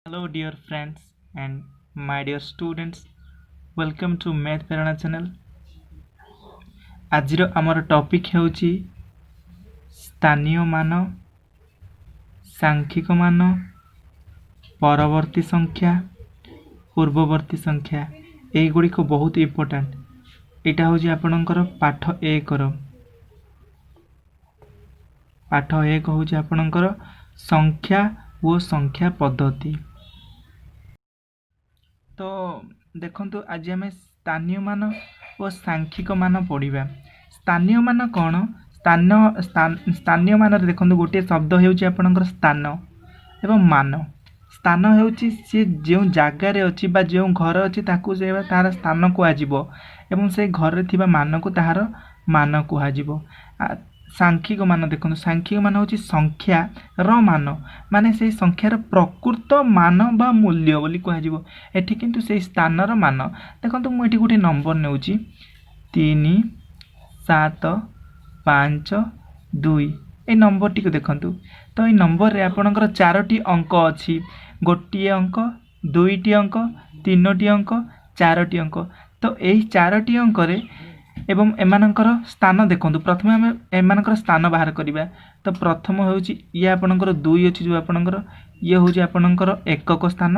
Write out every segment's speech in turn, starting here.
Hello dear friends and my dear students, welcome to Math Prerana channel. ଆଜିର ଆମର topic ହେଉଛି ସ୍ଥାନୀୟ ମାନ, ସାଂଖ୍ୟିକ ମାନ, ପରବର୍ତ୍ତୀ ସଂଖ୍ୟା, ପୂର୍ବବର୍ତ୍ତୀ ସଂଖ୍ୟା। ଏଇଗୁଡ଼ିକ ବହୁତ ଇମ୍ପୋର୍ଟାଣ୍ଟ। ଏଇଟା ହେଉଛି ଆପଣଙ୍କର ପାଠ 1ର। ପାଠ 1 ହେଉଛି ଆପଣଙ୍କର ସଂଖ୍ୟା ଓ ସଂଖ୍ୟା ପଦ୍ଧତି। ତ ଦେଖନ୍ତୁ, ଆଜି ଆମେ ସ୍ଥାନୀୟ ମାନ ଓ ସାଂଖ୍ୟିକ ମାନ ପଢ଼ିବା। ସ୍ଥାନୀୟ ମାନ କ'ଣ? ସ୍ଥାନୀୟ ମାନରେ ଦେଖନ୍ତୁ, ଗୋଟିଏ ଶବ୍ଦ ହେଉଛି ଆପଣଙ୍କର ସ୍ଥାନ ଏବଂ ମାନ। ସ୍ଥାନ ହେଉଛି ସିଏ ଯେଉଁ ଜାଗାରେ ଅଛି ବା ଯେଉଁ ଘର ଅଛି, ତାକୁ ସେ ତାହାର ସ୍ଥାନ କୁହାଯିବ ଏବଂ ସେ ଘରେ ଥିବା ମାନକୁ ତାହାର ମାନ କୁହାଯିବ। ସାଂଖ୍ୟିକ ମାନ ଦେଖନ୍ତୁ, ସାଂଖ୍ୟିକ ମାନ ହେଉଛି ସଂଖ୍ୟାର ମାନ, ମାନେ ସେଇ ସଂଖ୍ୟାର ପ୍ରକୃତ ମାନ ବା ମୂଲ୍ୟ ବୋଲି କୁହାଯିବ। ଏଠି କିନ୍ତୁ ସେଇ ସ୍ଥାନର ମାନ। ଦେଖନ୍ତୁ, ମୁଁ ଏଠି ଗୋଟେ ନମ୍ବର ନେଉଛି 3 7 5 2। ଏଇ ନମ୍ବରଟିକୁ ଦେଖନ୍ତୁ। ତ ଏଇ ନମ୍ବରରେ ଆପଣଙ୍କର 4ଟି ଅଙ୍କ ଅଛି। ଗୋଟିଏ ଅଙ୍କ, 2ଟି ଅଙ୍କ, 3ଟି ଅଙ୍କ, 4ଟି ଅଙ୍କ। ତ ଏଇ 4ଟି ଅଙ୍କରେ ଏବଂ ଏମାନଙ୍କର ସ୍ଥାନ ଦେଖନ୍ତୁ। ପ୍ରଥମେ ଆମେ ଏମାନଙ୍କର ସ୍ଥାନ ବାହାର କରିବା। ତ ପ୍ରଥମ ହେଉଛି ଇଏ ଆପଣଙ୍କର 2 ଅଛି, ଯେଉଁ ଆପଣଙ୍କର ଇଏ ହେଉଛି ଆପଣଙ୍କର ଏକକ ସ୍ଥାନ,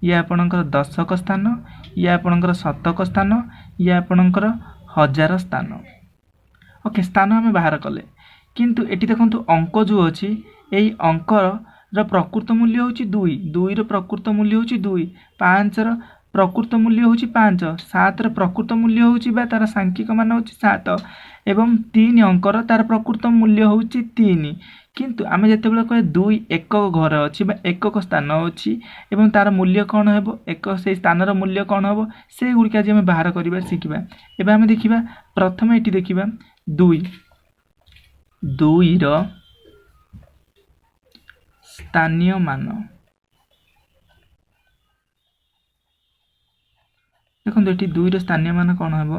ଇଏ ଆପଣଙ୍କର ଦଶକ ସ୍ଥାନ, ଇଏ ଆପଣଙ୍କର ଶତକ ସ୍ଥାନ, ଇଏ ଆପଣଙ୍କର ହଜାର ସ୍ଥାନ। ଓକେ, ସ୍ଥାନ ଆମେ ବାହାର କଲେ। କିନ୍ତୁ ଏଠି ଦେଖନ୍ତୁ, ଅଙ୍କ ଯେଉଁ ଅଛି, ଏଇ ଅଙ୍କର ପ୍ରକୃତ ମୂଲ୍ୟ ହେଉଛି 2। 2ର ପ୍ରକୃତ ମୂଲ୍ୟ ହେଉଛି 2। 5ର ପ୍ରକୃତ ମୂଲ୍ୟ ହେଉଛି 5। 7ର ପ୍ରକୃତ ମୂଲ୍ୟ ହେଉଛି ବା ତା'ର ସାଂଖ୍ୟିକ ମାନ ହେଉଛି 7 ଏବଂ 3 ଅଙ୍କର ତା'ର ପ୍ରକୃତ ମୂଲ୍ୟ ହେଉଛି 3। କିନ୍ତୁ ଆମେ ଯେତେବେଳେ କହିବା 2 ଏକକ ଘର ଅଛି ବା ଏକକ ସ୍ଥାନ ଅଛି ଏବଂ ତା'ର ମୂଲ୍ୟ କ'ଣ ହେବ, ଏକ ସେଇ ସ୍ଥାନର ମୂଲ୍ୟ କ'ଣ ହେବ, ସେଇଗୁଡ଼ିକ ଆଜି ଆମେ ବାହାର କରିବା ଶିଖିବା। ଏବେ ଆମେ ଦେଖିବା, ପ୍ରଥମେ ଏଠି ଦେଖିବା 2। 2ର ସ୍ଥାନୀୟ ମାନ ଦେଖନ୍ତୁ। ଏଠି 2ର ସ୍ଥାନୀୟ ମାନ କ'ଣ ହେବ?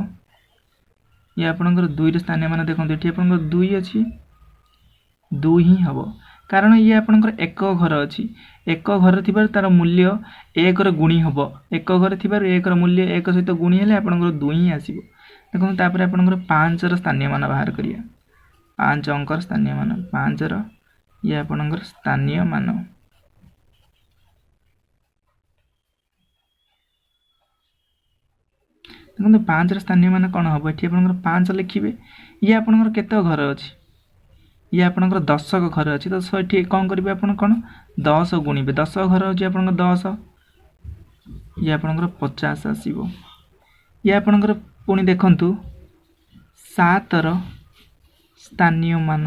ଇଏ ଆପଣଙ୍କର 2ର ସ୍ଥାନୀୟ ମାନ। ଦେଖନ୍ତୁ, ଏଠି ଆପଣଙ୍କର 2 ଅଛି, 2 ହିଁ ହେବ, କାରଣ ଇଏ ଆପଣଙ୍କର ଏକ ଘର ଅଛି। ଏକ ଘର ଥିବାରୁ ତା'ର ମୂଲ୍ୟ 1ର ଗୁଣି ହେବ। ଏକ ଘର ଥିବାରୁ 1ର ମୂଲ୍ୟ 1 ସହିତ ଗୁଣି ହେଲେ ଆପଣଙ୍କର 2 ହିଁ ଆସିବ। ଦେଖନ୍ତୁ, ତାପରେ ଆପଣଙ୍କର 5ର ସ୍ଥାନୀୟ ମାନ ବାହାର କରିବା। 5 ଅଙ୍କର ସ୍ଥାନୀୟ ମାନ, 5ର ଇଏ ଆପଣଙ୍କର ସ୍ଥାନୀୟ ମାନ। ଦେଖନ୍ତୁ, 5ର ସ୍ଥାନୀୟ ମାନ କ'ଣ ହେବ? ଏଠି ଆପଣଙ୍କର 5 ଲେଖିବେ। ଇଏ ଆପଣଙ୍କର କେତେ ଘର ଅଛି? ଇଏ ଆପଣଙ୍କର ଦଶକ ଘର ଅଛି। ତ ଏଠି କ'ଣ କରିବେ ଆପଣ? କ'ଣ 10 ଗୁଣିବେ। 10 ଘର ହେଉଛି ଆପଣଙ୍କର 10, ଇଏ ଆପଣଙ୍କର 50 ଆସିବ। ଇଏ ଆପଣଙ୍କର ପୁଣି ଦେଖନ୍ତୁ, 7ର ସ୍ଥାନୀୟ ମାନ।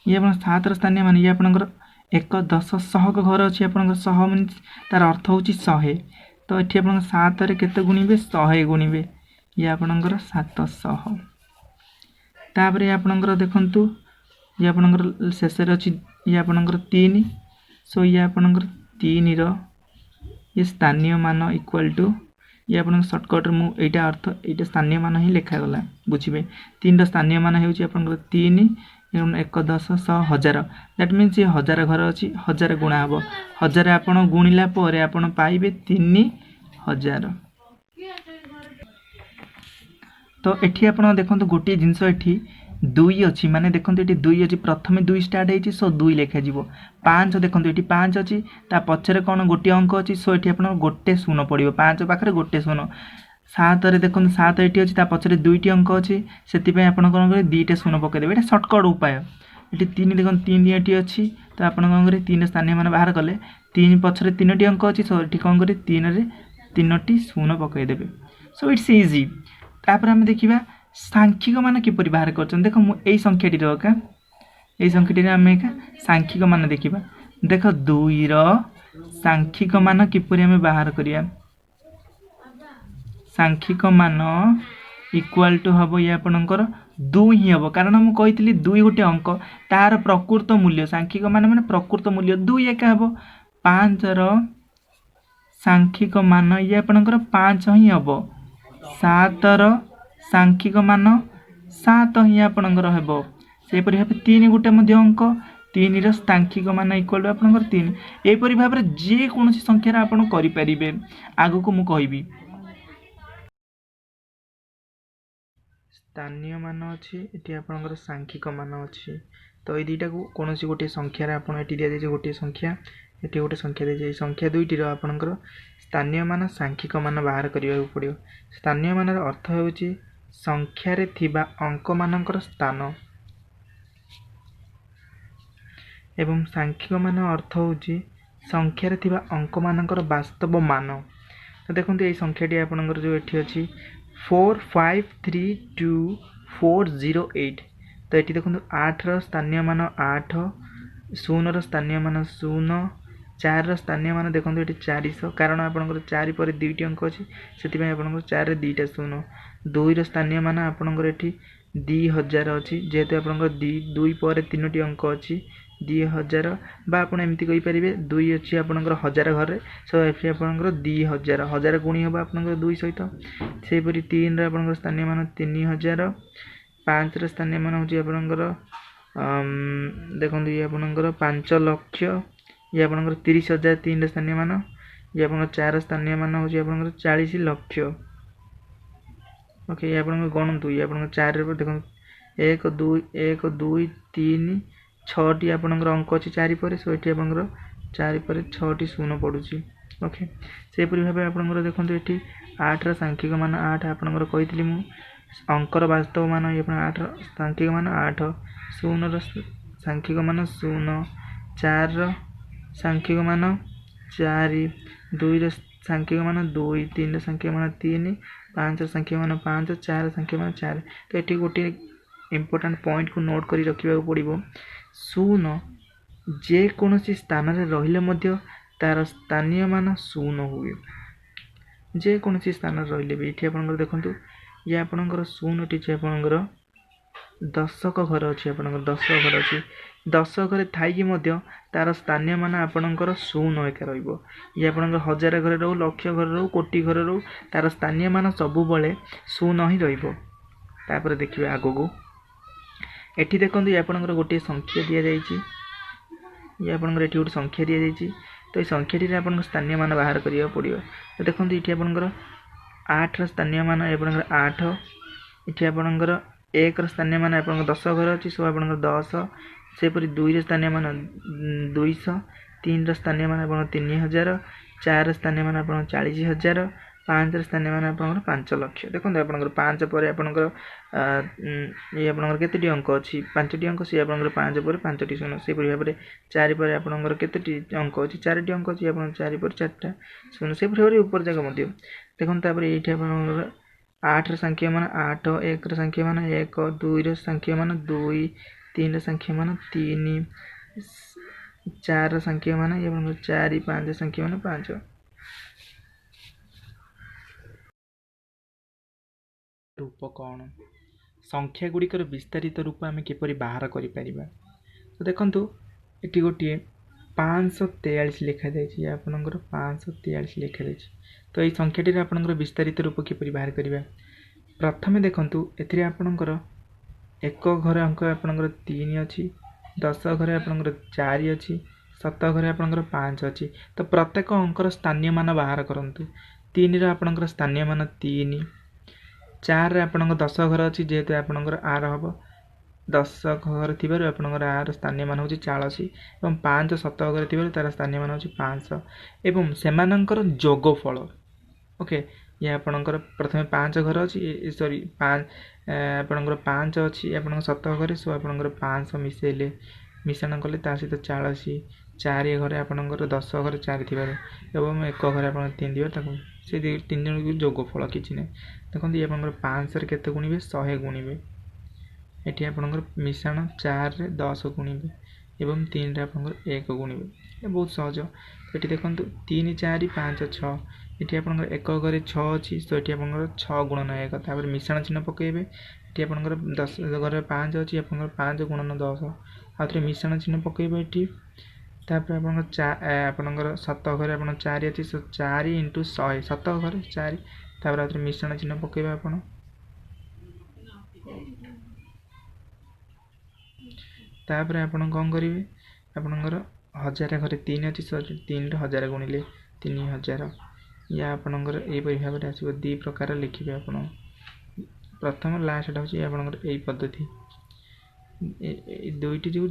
ଇଏ ଆପଣ 7ର ସ୍ଥାନୀୟ ମାନ। ଇଏ ଆପଣଙ୍କର ଏକ ଦଶ ଶହକ ଘର ଅଛି। ଆପଣଙ୍କର ଶହ ମିନ୍ସ ତାର ଅର୍ଥ ହେଉଛି 100। ତ ଏଠି ଆପଣଙ୍କ 7ରେ କେତେ ଗୁଣିବେ? 100 ଗୁଣିବେ। ଇଏ ଆପଣଙ୍କର 700। ତାପରେ ଆପଣଙ୍କର ଦେଖନ୍ତୁ, ଇଏ ଆପଣଙ୍କର ଶେଷରେ ଅଛି ଇଏ ଆପଣଙ୍କର 3। ସୋ ଇଏ ଆପଣଙ୍କର 3ର ଇଏ ସ୍ଥାନୀୟ ମାନ ଇକ୍ୱାଲ୍ ଟୁ ଇଏ ଆପଣଙ୍କ ସର୍ଟକଟ୍ରେ ମୁଁ ଏଇଟା ଅର୍ଥ ଏଇଟା ସ୍ଥାନୀୟ ମାନ ହିଁ ଲେଖାଗଲା, ବୁଝିବେ। 3ର ସ୍ଥାନୀୟ ମାନ ହେଉଛି ଆପଣଙ୍କର 3 ଏବଂ ଏକ ଦଶ ଶହ ହଜାର। That means ଇଏ ହଜାର ଘର ଅଛି, 1000 ଗୁଣା ହେବ। 1000 ଆପଣ ଗୁଣିଲା ପରେ ଆପଣ ପାଇବେ 3000। ତ ଏଠି ଆପଣ ଦେଖନ୍ତୁ, ଗୋଟିଏ ଜିନିଷ, ଏଠି 2 ଅଛି, ମାନେ ଦେଖନ୍ତୁ, ଏଠି 2 ଅଛି। ପ୍ରଥମେ 2 ଷ୍ଟାର୍ଟ ହେଇଛି, ସୋ 2 ଲେଖାଯିବ। 5 ଦେଖନ୍ତୁ, ଏଠି 5 ଅଛି, ତା ପଛରେ କ'ଣ ଗୋଟିଏ ଅଙ୍କ ଅଛି। ସୋ ଏଠି ଆପଣଙ୍କର ଗୋଟେ ଶୂନ ପଡ଼ିବ, 5 ପାଖରେ ଗୋଟେ ଶୂନ। 7ରେ ଦେଖନ୍ତୁ, 7 ଏଠି ଅଛି, ତା ପଛରେ 2ଟି ଅଙ୍କ ଅଛି, ସେଥିପାଇଁ ଆପଣ କ'ଣ କରିବେ? 2ଟା ଶୂନ ପକାଇଦେବେ। ଏଇଟା ସର୍ଟକଟ୍ ଉପାୟ। ଏଠି 3 ଦେଖନ୍ତୁ, 3 ଏଠି ଅଛି। ତ ଆପଣ କ'ଣ କରିବେ? 3 ସ୍ଥାନୀୟ ମାନ ବାହାର କଲେ, 3 ପଛରେ 3ଟି ଅଙ୍କ ଅଛି। ସୋ ଏଠି କ'ଣ କରିବେ? 3ରେ 3ଟି ଶୂନ ପକାଇଦେବେ। So it's easy. ତାପରେ ଆମେ ଦେଖିବା ସାଂଖ୍ୟିକ ମାନ କିପରି ବାହାର କରୁଛନ୍ତି। ଦେଖ, ମୁଁ ଏଇ ସଂଖ୍ୟାଟିର ଏକା, ଏଇ ସଂଖ୍ୟାଟିରେ ଆମେ ଏକା ସାଂଖ୍ୟିକ ମାନ ଦେଖିବା। ଦେଖ, 2ର ସାଂଖ୍ୟିକ ମାନ କିପରି ଆମେ ବାହାର କରିବା? ସାଂଖ୍ୟିକ ମାନ ଇକ୍ୱାଲ୍ ଟୁ ହେବ ଇଏ ଆପଣଙ୍କର 2 ହିଁ ହେବ, କାରଣ ମୁଁ କହିଥିଲି 2 ଗୋଟେ ଅଙ୍କ, ତାର ପ୍ରକୃତ ମୂଲ୍ୟ, ସାଂଖ୍ୟିକ ମାନ ମାନେ ପ୍ରକୃତ ମୂଲ୍ୟ 2 ଏକା ହେବ। 5ର ସାଂଖ୍ୟିକ ମାନ ଇଏ ଆପଣଙ୍କର 5 ହିଁ ହେବ। 7ର ସାଂଖ୍ୟିକ ମାନ 7 ହିଁ ଆପଣଙ୍କର ହେବ। ସେହିପରି ଭାବେ 3 ଗୋଟେ ମଧ୍ୟ ଅଙ୍କ, 3ର ସାଂଖ୍ୟିକ ମାନ ଇକ୍ୱାଲ୍ ଟୁ ଆପଣଙ୍କର 3। ଏହିପରି ଭାବରେ ଯେକୌଣସି ସଂଖ୍ୟାର ଆପଣ କରିପାରିବେ, ଆଗକୁ ମୁଁ କହିବି। ସ୍ଥାନୀୟ ମାନ ଅଛି, ଏଠି ଆପଣଙ୍କର ସାଂଖ୍ୟିକ ମାନ ଅଛି। ତ ଏଇ ଦୁଇଟାକୁ କୌଣସି ଗୋଟିଏ ସଂଖ୍ୟାରେ ଆପଣ ଏଠି ଦିଆଯାଇଛି ଗୋଟିଏ ସଂଖ୍ୟା, ଏଠି ଗୋଟେ ସଂଖ୍ୟା ଦିଆଯାଇଛି। ଏଇ ସଂଖ୍ୟା ଦୁଇଟିର ଆପଣଙ୍କର ସ୍ଥାନୀୟ ମାନ ସାଂଖ୍ୟିକ ମାନ ବାହାର କରିବାକୁ ପଡ଼ିବ। ସ୍ଥାନୀୟ ମାନର ଅର୍ଥ ହେଉଛି ସଂଖ୍ୟାରେ ଥିବା ଅଙ୍କମାନଙ୍କର ସ୍ଥାନ, ଏବଂ ସାଂଖ୍ୟିକ ମାନ ଅର୍ଥ ହେଉଛି ସଂଖ୍ୟାରେ ଥିବା ଅଙ୍କମାନଙ୍କର ବାସ୍ତବ ମାନ। ତ ଦେଖନ୍ତୁ ଏଇ ସଂଖ୍ୟାଟି ଆପଣଙ୍କର ଯେଉଁ ଏଠି ଅଛି 4 5 3 2 4 0 8। ତ ଏଠି ଦେଖନ୍ତୁ 8ର ସ୍ଥାନୀୟ ମାନ 8, 0ର ସ୍ଥାନୀୟ ମାନ 0, 4ର ସ୍ଥାନୀୟ ମାନ ଦେଖନ୍ତୁ ଏଠି 400, କାରଣ ଆପଣଙ୍କର 4 ପରେ 2ଟି ଅଙ୍କ ଅଛି, ସେଥିପାଇଁ ଆପଣଙ୍କର 4ରେ 2ଟା 0। 2ର ସ୍ଥାନୀୟ ମାନ ଆପଣଙ୍କର ଏଠି 2000 ଅଛି, ଯେହେତୁ ଆପଣଙ୍କର 2 ପରେ 3ଟି ଅଙ୍କ ଅଛି, 2000, ବା ଆପଣ ଏମିତି କହିପାରିବେ 2 ଅଛି ଆପଣଙ୍କର 1000 ଘରେ, ସୋ ଏଠି ଆପଣଙ୍କର 2000, 1000 ଗୁଣି ହେବ ଆପଣଙ୍କର 2 ସହିତ। ସେହିପରି 3ର ଆପଣଙ୍କର ସ୍ଥାନୀୟ ମାନ 3000, 5ର ସ୍ଥାନୀୟ ମାନ ହେଉଛି ଆପଣଙ୍କର ଦେଖନ୍ତୁ ଇଏ ଆପଣଙ୍କର 5 ଲକ୍ଷ, ଇଏ ଆପଣଙ୍କର 30000 3ର ସ୍ଥାନୀୟ ମାନ, ଇଏ ଆପଣଙ୍କର 4ର ସ୍ଥାନୀୟ ମାନ ହେଉଛି ଆପଣଙ୍କର 40 ଲକ୍ଷ। ଓକେ, ଇଏ ଆପଣଙ୍କର ଗଣନ୍ତୁ, ଇଏ ଆପଣଙ୍କର 4ରେ ଦେଖନ୍ତୁ 1 2 1 2 3 6ଟି ଆପଣଙ୍କର ଅଙ୍କ ଅଛି 4 ପରେ, ସୋ ଏଠି ଆପଣଙ୍କର 4 ପରେ 6ଟି 0 ପଡ଼ୁଛି। ଓକେ, ସେହିପରି ଭାବେ ଆପଣଙ୍କର ଦେଖନ୍ତୁ ଏଠି 8ର ସାଂଖ୍ୟିକ ମାନ 8 ଆପଣଙ୍କର କହିଥିଲି ମୁଁ, ଅଙ୍କର ବାସ୍ତବ ମାନ ଇଏ ଆପଣ 8ର ସାଂଖ୍ୟିକ ମାନ 8, 0ର ସାଂଖ୍ୟିକ ମାନ 0, 4ର ସାଂଖ୍ୟିକ ମାନ 4, 2ର ସାଂଖ୍ୟିକ ମାନ 2, 3ର ସାଂଖ୍ୟିକ ମାନ 3, 5ର ସାଂଖ୍ୟିକ ମାନ 5, 4ର ସାଂଖ୍ୟିକ ମାନ 4। ତ ଏଠି ଗୋଟିଏ ଇମ୍ପୋର୍ଟାଣ୍ଟ ପଏଣ୍ଟକୁ ନୋଟ୍ କରି ରଖିବାକୁ ପଡ଼ିବ, 0 ଯେକୌଣସି ସ୍ଥାନରେ ରହିଲେ ମଧ୍ୟ ତା'ର ସ୍ଥାନୀୟ ମାନ 0 ହୁଏ, ଯେକୌଣସି ସ୍ଥାନରେ ରହିଲେ ବି। ଏଠି ଆପଣଙ୍କର ଦେଖନ୍ତୁ ଇଏ ଆପଣଙ୍କର 0ଟି ଅଛି, ଆପଣଙ୍କର ଦଶକ ଘର ଅଛି, ଆପଣଙ୍କର ଦଶକ ଘର ଅଛି, ଦଶକ ଘରେ ଥାଇକି ମଧ୍ୟ ତା'ର ସ୍ଥାନୀୟ ମାନ ଆପଣଙ୍କର 0 ଏକା ରହିବ। ଇଏ ଆପଣଙ୍କର 1000 ଘରେ ରହୁ, ଲକ୍ଷ ଘରେ ରହୁ, କୋଟି ଘରେ ରହୁ, ତା'ର ସ୍ଥାନୀୟ ମାନ ସବୁବେଳେ 0 ହିଁ ରହିବ। ତାପରେ ଦେଖିବେ ଆଗକୁ, ଏଠି ଦେଖନ୍ତୁ ଇଏ ଆପଣଙ୍କର ଗୋଟିଏ ସଂଖ୍ୟା ଦିଆଯାଇଛି, ଇଏ ଆପଣଙ୍କର ଏଠି ଗୋଟେ ସଂଖ୍ୟା ଦିଆଯାଇଛି। ତ ଏଇ ସଂଖ୍ୟାଟିରେ ଆପଣଙ୍କ ସ୍ଥାନୀୟ ମାନ ବାହାର କରିବାକୁ ପଡ଼ିବ। ତ ଦେଖନ୍ତୁ ଏଠି ଆପଣଙ୍କର 8ର ସ୍ଥାନୀୟ ମାନ ଆପଣଙ୍କର 8, ଏଠି ଆପଣଙ୍କର 1ର ସ୍ଥାନୀୟ ମାନ ଆପଣଙ୍କର 10 ଘର ଅଛି, ସୋ ଆପଣଙ୍କର 10। ସେହିପରି 2ର ସ୍ଥାନୀୟ ମାନ 200, 3ର ସ୍ଥାନୀୟ ମାନ ଆପଣଙ୍କର 3000, 4ର ସ୍ଥାନୀୟ ମାନ ଆପଣଙ୍କର 40000, 5ର ସ୍ଥାନୀୟ ମାନ ଆପଣଙ୍କର 5 ଲକ୍ଷ। ଦେଖନ୍ତୁ ଆପଣଙ୍କର 5 ପରେ ଆପଣଙ୍କର ଇଏ ଆପଣଙ୍କର କେତୋଟି ଅଙ୍କ ଅଛି, 5ଟି ଅଙ୍କ, ସିଏ ଆପଣଙ୍କର 5 ପରେ 5ଟି 0। ସେହିପରି ଭାବରେ 4 ପରେ ଆପଣଙ୍କର କେତୋଟି ଅଙ୍କ ଅଛି, 4ଟି ଅଙ୍କ ଅଛି, ଆପଣଙ୍କର 4 ପରେ 4ଟା 0। ସେହିପରି ଭାବରେ ଉପର ଯାକ ମଧ୍ୟ ଦେଖନ୍ତୁ। ତାପରେ ଏଇଠି ଆପଣଙ୍କର 8ର ସାଂଖ୍ୟିକ ମାନ 8, 1ର ସାଂଖ୍ୟିକ ମାନ 1, 2ର ସାଂଖ୍ୟିକ ମାନ 2, 3ର ସାଂଖ୍ୟିକ ମାନ 3, 4ର ସାଂଖ୍ୟିକ ମାନ ଇଏ ଆପଣଙ୍କର 4, 5ର ସାଂଖ୍ୟିକ ମାନ 5। ରୂପ କ'ଣ, ସଂଖ୍ୟା ଗୁଡ଼ିକର ବିସ୍ତାରିତ ରୂପ ଆମେ କିପରି ବାହାର କରିପାରିବା। ତ ଦେଖନ୍ତୁ ଏଠି ଗୋଟିଏ 543 ଲେଖାଯାଇଛି, ଆପଣଙ୍କର 543 ଲେଖାଯାଇଛି। ତ ଏଇ ସଂଖ୍ୟାଟିରେ ଆପଣଙ୍କର ବିସ୍ତାରିତ ରୂପ କିପରି ବାହାର କରିବା, ପ୍ରଥମେ ଦେଖନ୍ତୁ ଏଥିରେ ଆପଣଙ୍କର ଏକ ଘରେ ଅଙ୍କ ଆପଣଙ୍କର 3 ଅଛି, 10 ଘରେ ଆପଣଙ୍କର 4 ଅଛି, 7 ଘରେ ଆପଣଙ୍କର 5 ଅଛି। ତ ପ୍ରତ୍ୟେକ ଅଙ୍କର ସ୍ଥାନୀୟ ମାନ ବାହାର କରନ୍ତୁ। 3ର ଆପଣଙ୍କର ସ୍ଥାନୀୟ ମାନ 3, 4ରେ ଆପଣଙ୍କ 10 ଘର ଅଛି, ଯେହେତୁ ଆପଣଙ୍କର ଆର ହେବ 10 ଘର ଥିବାରୁ ଆପଣଙ୍କର ଆର ସ୍ଥାନୀୟ ମାନ ହେଉଛି 40, ଏବଂ 5 7 ଘରେ ଥିବାରୁ ତା'ର ସ୍ଥାନୀୟ ମାନ ହେଉଛି 500, ଏବଂ ସେମାନଙ୍କର ଯୋଗଫଳ। ଓକେ, ଇଏ ଆପଣଙ୍କର ପ୍ରଥମେ 5 ଘର ଅଛି, ସରି ଆପଣଙ୍କର 5 ଅଛି ଆପଣଙ୍କ 7 ଘରେ, ସୋ ଆପଣଙ୍କର 500 ମିଶାଇଲେ ମିଶାଣ କଲେ ତା ସହିତ 40, 4 ଘରେ ଆପଣଙ୍କର 10 ଘରେ 4 ଥିବାରୁ ଏବଂ 1 ଘରେ ଆପଣଙ୍କର 3 ଥିବାରୁ ତାକୁ ସେ 3 ଜଣଙ୍କୁ ଯୋଗଫଳ କିଛି ନାହିଁ। ଦେଖନ୍ତୁ ଇଏ ଆପଣଙ୍କର 500ରେ କେତେ ଗୁଣିବେ, 100 ଗୁଣିବେ, ଏଠି ଆପଣଙ୍କର ମିଶାଣ 4ରେ 10 ଗୁଣିବେ ଏବଂ 3ରେ ଆପଣଙ୍କର 1 ଗୁଣିବେ। ଏ ବହୁତ ସହଜ। ଏଠି ଦେଖନ୍ତୁ 3 4 5 6, ଏଠି ଆପଣଙ୍କର ଏକ ଘରେ 6 ଅଛି, ତ ଏଠି ଆପଣଙ୍କର 6 ଗୁଣନ 1, ତାପରେ ମିଶାଣ ଚିହ୍ନ ପକାଇବେ। ଏଠି ଆପଣଙ୍କର 10 ଘରେ 5 ଅଛି, ଆପଣଙ୍କର 5 ଗୁଣନ 10, ଆଉ ଥରେ ମିଶାଣ ଚିହ୍ନ ପକାଇବେ ଏଠି। ତାପରେ ଆପଣଙ୍କର ଆପଣଙ୍କର 7 ଘରେ ଆପଣ 4 ଅଛି, ସୋ 4 ଇଣ୍ଟୁ 100, 7 ଘରେ 4, ତାପରେ ଆଉ ଥରେ ମିଶାଣ ଚିହ୍ନ ପକାଇବେ ଆପଣ। ତାପରେ ଆପଣ କ'ଣ କରିବେ, ଆପଣଙ୍କର ହଜାର ଘରେ 3 ଅଛି, 3ରେ 1000 ଗୁଣିଲେ 3000। ୟା ଆପଣଙ୍କର ଏଇପରି ଭାବରେ ଆସିବ। ଦୁଇ ପ୍ରକାର ଲେଖିବେ ଆପଣ, ପ୍ରଥମ ଲାଷ୍ଟଟା ହେଉଛି ଆପଣଙ୍କର ଏଇ ପଦ୍ଧତି। ଏ ଦୁଇଟି ଯେଉଁ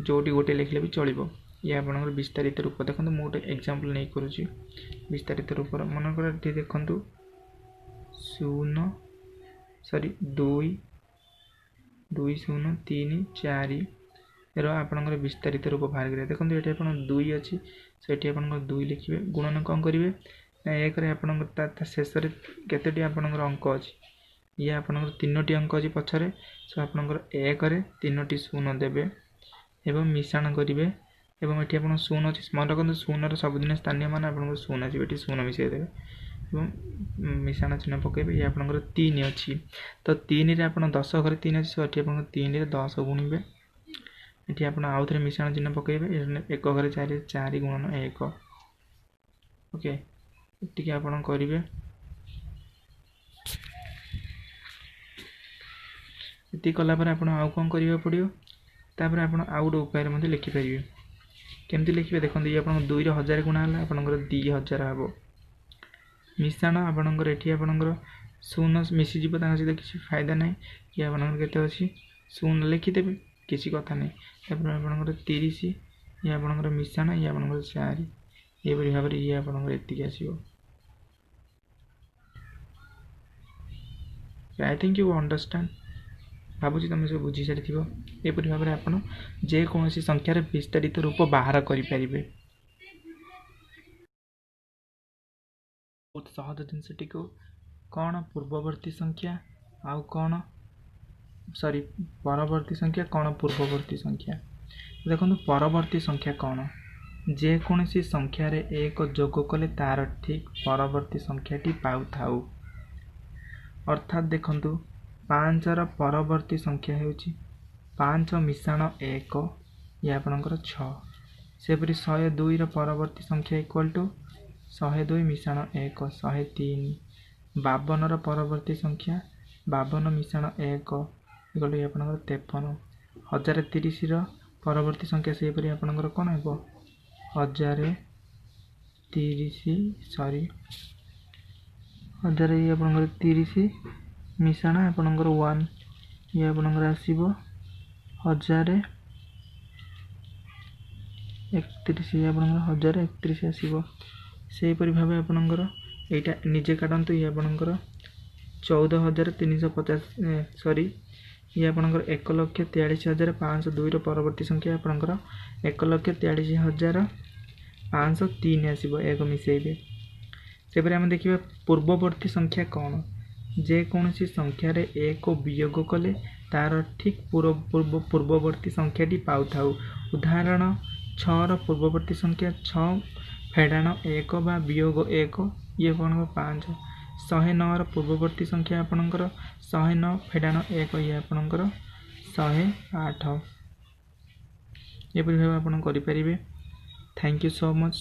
ଯେଉଁଠି ଗୋଟେ ଲେଖିଲେ ବି ଚଳିବ। ଇଏ ଆପଣଙ୍କର ବିସ୍ତାରିତ ରୂପ। ଦେଖନ୍ତୁ ମୁଁ ଗୋଟେ ଏକ୍ଜାମ୍ପଲ୍ ନେଇ କରୁଛି ବିସ୍ତାରିତ ରୂପର। ମନେକର ଏଠି ଦେଖନ୍ତୁ 0 ସରି 2 2 0 3 4 ର ଆପଣଙ୍କର ବିସ୍ତାରିତ ରୂପ ବାହାର କରିବା। ଦେଖନ୍ତୁ ଏଠି ଆପଣ 2 ଅଛି, ସେଠି ଆପଣଙ୍କର 2 ଲେଖିବେ। ଗୁଣନ କ'ଣ କରିବେ ନା ଏକରେ ଆପଣଙ୍କର ତା ଶେଷରେ କେତୋଟି ଆପଣଙ୍କର ଅଙ୍କ ଅଛି, ଇଏ ଆପଣଙ୍କର 3ଟି ଅଙ୍କ ଅଛି ପଛରେ। ସୋ ଆପଣଙ୍କର 1ରେ 3ଟି 0 ଦେବେ ଏବଂ ମିଶାଣ କରିବେ। ଏବଂ ଏଠି ଆପଣ 0 ଅଛି, ମନେ ରଖନ୍ତୁ 0ର ସବୁଦିନ ସ୍ଥାନୀୟ ମାନ ଆପଣଙ୍କର 0 ଆସିବ, ଏଠି 0 ମିଶାଇ ଦେବେ ଏବଂ ମିଶାଣ ଚିହ୍ନ ପକାଇବେ। ଇଏ ଆପଣଙ୍କର 3 ଅଛି, ତ 3ରେ ଆପଣ 10 ଘରେ 3 ଅଛି, ସୋ ଏଠି ଆପଣଙ୍କ 3ରେ 10 ଗୁଣିବେ। ଏଠି ଆପଣ ଆଉ ଥରେ ମିଶାଣ ଚିହ୍ନ ପକାଇବେ, 1 ଘରେ 4, 4 ଗୁଣନ 1। ଓକେ, ଏତିକି ଆପଣ କରିବେ। ଏତିକି କଲା ପରେ ଆପଣ ଆଉ କ'ଣ କରିବାକୁ ପଡ଼ିବ, ତାପରେ ଆପଣ ଆଉ ଗୋଟେ ଉପାୟରେ ମଧ୍ୟ ଲେଖିପାରିବେ। କେମିତି ଲେଖିବେ ଦେଖନ୍ତୁ, ଇଏ ଆପଣଙ୍କ 2ରେ 1000 ଗୁଣା ହେଲା ଆପଣଙ୍କର 2000 ହେବ। ମିଶାଣ ଆପଣଙ୍କର ଏଠି ଆପଣଙ୍କର 0 ମିଶିଯିବ, ତାଙ୍କ ସହିତ କିଛି ଫାଇଦା ନାହିଁ। ଇଏ ଆପଣଙ୍କର କେତେ ଅଛି 0 ଲେଖିଦେବେ, କିଛି କଥା ନାହିଁ। ତାପରେ ଆପଣଙ୍କର 30, ଇଏ ଆପଣଙ୍କର ମିଶାଣ, ଇଏ ଆପଣଙ୍କର 4। ଏହିପରି ଭାବରେ ଇଏ ଆପଣଙ୍କର ଏତିକି ଆସିବ। I think you understand, ଭାବୁଛି ତୁମେ ସବୁ ବୁଝି ସାରିଥିବ। ଏପରି ଭାବରେ ଆପଣ ଯେକୌଣସି ସଂଖ୍ୟାର ବିସ୍ତାରିତ ରୂପ ବାହାର କରିପାରିବେ। ବହୁତ ସହଜ ଜିନିଷଟିକୁ କ'ଣ ପୂର୍ବବର୍ତ୍ତୀ ସଂଖ୍ୟା ଆଉ କ'ଣ ସରି ପରବର୍ତ୍ତୀ ସଂଖ୍ୟା, କ'ଣ ପୂର୍ବବର୍ତ୍ତୀ ସଂଖ୍ୟା। ଦେଖନ୍ତୁ ପରବର୍ତ୍ତୀ ସଂଖ୍ୟା କ'ଣ, ଯେକୌଣସି ସଂଖ୍ୟାରେ 1 ଯୋଗ କଲେ ତା'ର ଠିକ୍ ପରବର୍ତ୍ତୀ ସଂଖ୍ୟାଟି ପାଉଥାଉ। ଅର୍ଥାତ୍ ଦେଖନ୍ତୁ 5ର ପରବର୍ତ୍ତୀ ସଂଖ୍ୟା ହେଉଛି 5 ମିଶାଣ 1, ଇଏ ଆପଣଙ୍କର 6। ସେପରି 102ର ପରବର୍ତ୍ତୀ ସଂଖ୍ୟା ଇକ୍ୱାଲ୍ ଟୁ 102 ମିଶାଣ 1, 103। 52ର ପରବର୍ତ୍ତୀ ସଂଖ୍ୟା 52 ମିଶାଣ 1 ଇକ୍ୱାଲ୍ ଟୁ ଆପଣଙ୍କର 53। 1030ର ପରବର୍ତ୍ତୀ ସଂଖ୍ୟା ସେହିପରି ଆପଣଙ୍କର କ'ଣ ହେବ, 1030 ସରି 1000 ଇଏ ଆପଣଙ୍କର 30 ମିଶାଣ ଆପଣଙ୍କର 1, ଇଏ ଆପଣଙ୍କର ଆସିବ 1031, ଇଏ ଆପଣଙ୍କର 1031 ଆସିବ। ସେହିପରି ଭାବେ ଆପଣଙ୍କର ଏଇଟା ନିଜେ କାଟନ୍ତୁ, ଇଏ ଆପଣଙ୍କର 14350 ସରି ଇଏ ଆପଣଙ୍କର 1,43,502ର ପରବର୍ତ୍ତୀ ସଂଖ୍ୟା ଆପଣଙ୍କର 1,43,503 ଆସିବ, 1 ମିଶାଇବେ। ସେପରି ଆମେ ଦେଖିବା ପୂର୍ବବର୍ତ୍ତୀ ସଂଖ୍ୟା କ'ଣ, ଯେକୌଣସି ସଂଖ୍ୟାରେ 1 ବିୟୋଗ କଲେ ତା'ର ଠିକ୍ ପୂର୍ବବର୍ତ୍ତୀ ସଂଖ୍ୟାଟି ପାଉଥାଉ। ଉଦାହରଣ 6ର ପୂର୍ବବର୍ତ୍ତୀ ସଂଖ୍ୟା 6 ଫେଡ଼ାଣ 1 ବା ବିୟୋଗ 1, ଇଏ ଆପଣଙ୍କର 5। 109ର ପୂର୍ବବର୍ତ୍ତୀ ସଂଖ୍ୟା ଆପଣଙ୍କର 109 ଫେଡ଼ାଣ 1, ଇଏ ଆପଣଙ୍କର 108। ଏପରି ଭାବେ ଆପଣ କରିପାରିବେ। Thank you so much.